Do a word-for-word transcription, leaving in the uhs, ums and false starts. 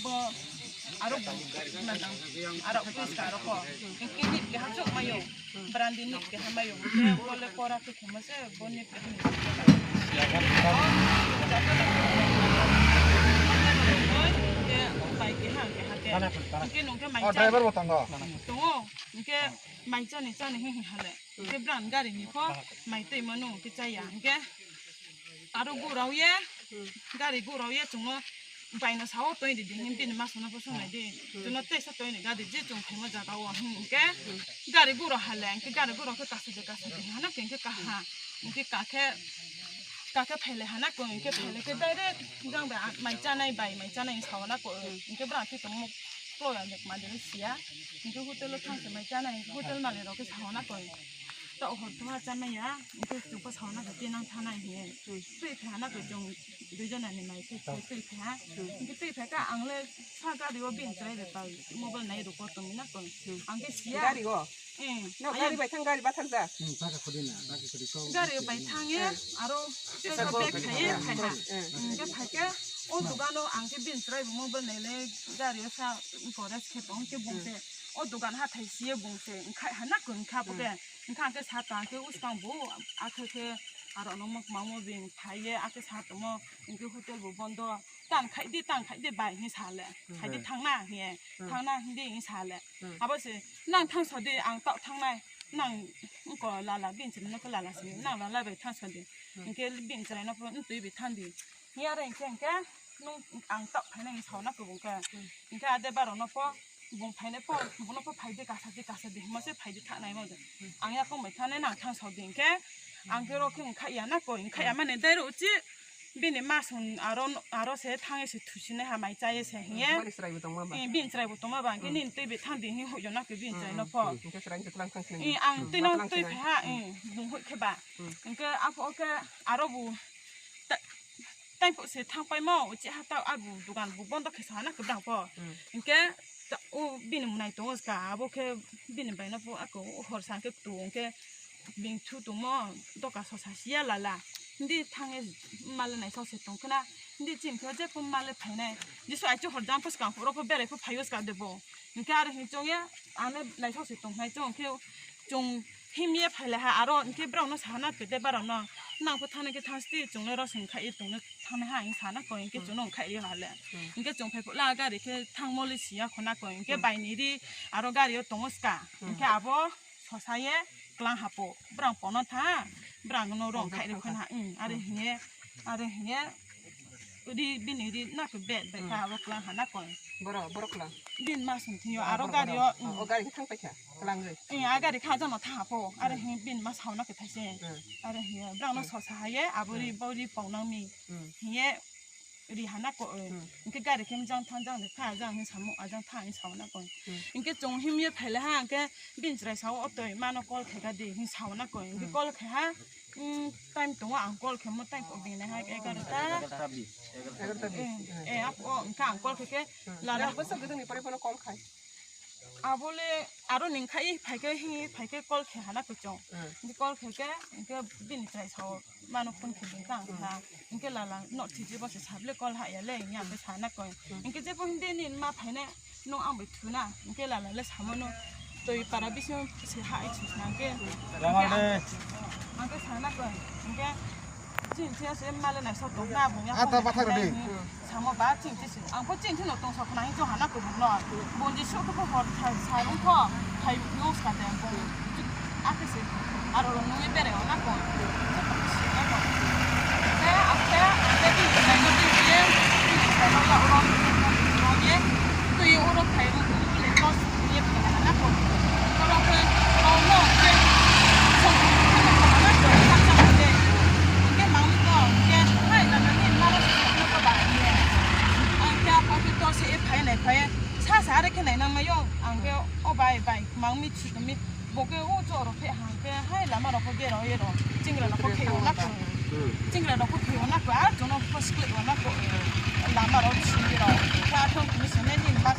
Bo aro bu na dang. Aro pis ka aro ko. Ki nip ke ha chok mayo. Brandi nip ke ha mayo. Bo le kora ke khema se bo nip ke ha. Ke bai ke ha ke ha ke. Ke nung ke mai. Oh, driver bo tongo. Tongo. Ke mai chani chani hi hi hale. Ke brand gari ni pho mai tei manu ke chaya. Ke aro gurao ye, gari gurao ye chwngno baino sao tongwi di di, him bini masano bo swngnai di. Chwngno teisa tongwi di gari je chwng phaima jaga o, him hwnkhe gari guro hale, hwnkhe gari guro khe kaside kaside hano hwnkhe kaha, hwnkhe kakhe, kakhe phaile hana koi, hwnkhe phaile khe direct jang bai mai chanai bai mai chanai sao na koi, hwnkhe bwrang khe tongmo kloya de kma de siya, hwnkhe hotel o thangse mai chanai, hotel malik rok khe sao na koi. Ta hor thuma chanai ya, hwnkhe chwngkhe sao na khe tinang thanai hiye. Twi pha na khe chwng duijon ani mai khe twi pha. Hwnkhe twi pha khe ang le sa gari o bini chwrai bai pai mobile nai rwkho tongwi na khe. Ang khe siya. Gari o? Eh, no, aya. Gari bai thang, gari bathak jak. Hmm, baka khudi na, baka khudi kau. Gari bai thang ye, aro twi pha bag khai ye khai ha. Hwnkhe phai khe o dogano ang khe bini chwrai bai mobile nai le gari o sa forest khe tong khe bung se. O dogan hathai siye bung se, khai ha na khe khai bo khe. Hwnkhe ang khe sa tong khe uskang bo, akhe khe aro no mok mamo bini phai ye, akhe sa tongmo, hwnkhe hotel bo bondo, tan khai di, tan khai di bai, hwnwi sa le, khai di thang na, hwnwi, thang na, hwnwi, hwnwi sa le. Abo se, nang thang so di, ang tok thang nai, nang wngko lala, bini chwrai no khe lala sini, nang lala bai thang so di, hwnkhe bini chwrai no pho wng twi bi thang di. Hwnwi are hwnkhe, hwnkhe, nung ang tok phainai hwnwi sa na khe bo khe. Hwnkhe ade baro no pho, Bung phainai pho, bung no pho phai di kasa di kasa di hwnma se phai di thanai mo de. Ang yakung bai thanai nang thang sok di hwnkhe, ang khe ro khe wngkha ya na koi, wngkha ya mani dai ro uchi bini ma song aro, aro se thang ye se thusi nai ha mai cha ye se hwnye. Bini chwrai bo tongma ba? Eh, bini chwrai bo tongma ba, hwnkhe nini twi bi thang di hwnwi hoi yo na koi bini chwrai no pho. Hwnkhe chwrai hwnkhe tlang thang sini. Eh, ang twi no twi phai ha, eh, bung hoi khe ba. Hwnkhe apho khe aro bo ta-, taiphuk se thang paimo, uchi ha ta abu dogan bo bondo khe sana kwbang pho. Hwnkhe ta-, o bini mwnai tongo ska, abo khe bini bai no pho ako hor sa khe tu hwnkhe bini thu tongmo doka sosa siya lala. Hindi thangye male naisao se tong khna, hindi chini khe jepho male phainai. Jisu aichu hor jang pho skang phuru pho berai pho phaio ska de bo. Hwnkhe aro hin chongya, ano naisao se tong nai chong khe chong himye phaile ha aro hwnkhe borok no sana pete borok no nang pho thana khe thang sti chong le rosing khai tong le thana ha hing sana koi hwnkhe chong no khai ri hale hwnkhe chong phai pho la gari khe thang mole siya khona koi hwnkhe bai ni ri aro gari o tongo ska hwnkhe abo sosa ye klang hapo borok pono tha borok no rong khai ri khona are hingye are hingye. Ri bini ri na khe bed bai kha abo klang ha na koi. Boro, boro klang. Bin ma song thio aro gari o. O gari khe thang paikha, klang ri. Eh, a gari kha jano tha po. Are hi bin ma sauna khe thaise. Are hi brang no sosa haye abo ri bo ri pong nang mi. Hiye ri ha na ko. Hwnkhe gari khe jang thang jang de kha jang hi samu a jang tha hi sauna koi. Hwnkhe chong him ye phaile ha hwnkhe bin chwrai sao o toi mano call khe ga di hi sauna koi. Hwnkhe call khe ha. Time tongo ang call khe mo time kok bini hai egarota. Egarota bis, egarota bis. Eh, eh, ap o engka ang call khe ke lana. Bwswk gwnangni pore phano call khai. Abole aro ning khai phai khe hi phai khe call khe hana kuchung. Ni call khe ke engke bini chwrai sao mano phone khe bini tang kha. Engke lala no thiji bo se sable call ha ya le nya ke sana koi. Engke je bo hindi ni ma phai ne. Nung ang bai thuna, hwnkhe lala le samano twi para bisingo se ha ai thwsna hwnkhe. Hwnkhe sana koi, hwnkhe chini thia se male naisok tongna bung ya. Ata bathak rwdi. Samo ba chini thia se, ang pho chini thino tong sok khna hing chong hana kobok no. Bonji sok khe pho hor thai sai rung pho, thai nung ska de bung. Akhe se aro rong nungwi berai o na koi. Joto khe sina koi. Khe akhe akhe twi khe naino twi khe twi khe naino ya oro rong ye twi oro khai rung le tos ye phai na koi. Oro khe rong no khe song na koi na koi. Khe mang ko khe hai na na ni mala se na ko ba ye. Ang khe akhe tos ye phai nai phai. Sa sa are khe nai nang mayo. Ang khe o bai bai mang mi. Bo khe o choro phe hang khe hai lama rok khe gero ero chingra rok khe o na koi. Chingra rok khe o na koi a jono khe skle o na koi. Lama rok sini rok. Kha thong khe sini ni ma